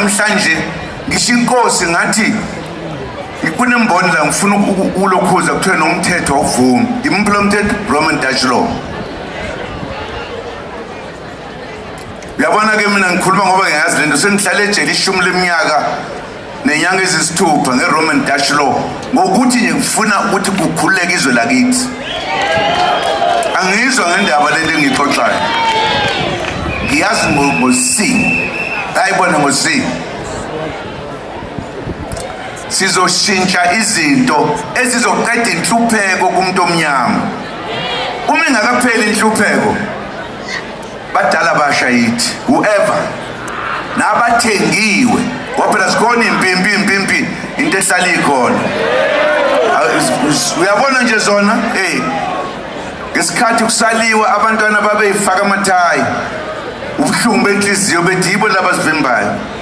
Namhlanje ngisho inkosi ngathi kunemboni la ngifuna ukulokhuza, kuthiwe nomthetho awuvumi. Imuphi lo mthetho? Roman Dutch law. Uyabona ke, mina ngikhuluma ngoba ngiyazi lento. Sengihlale ejele 10 leminyaka nenyanga ezisithupha nge-Roman Dutch law, ngokuthi nje ngifuna ukuthi kukhululeke izwe lakithi. Angizwa ngendaba lento engiyixoxayo, ngiyazi ngo-C, ayibona ngo-C. Sizoshintsha izinto ezizoqeda inhlupheko kumuntu omnyama. Uma ingakapheli inhlupheko, badala basha yithi whoever nabathengiwe, ngoba phela sikhona impimpi impimpi, into ehlala ikhona. Uyabona nje zona, ngesikhathi kusaliwa abantwana babeyifaka amathayi, ubuhlungu benhliziyo bethi yibo laba sivimbayo.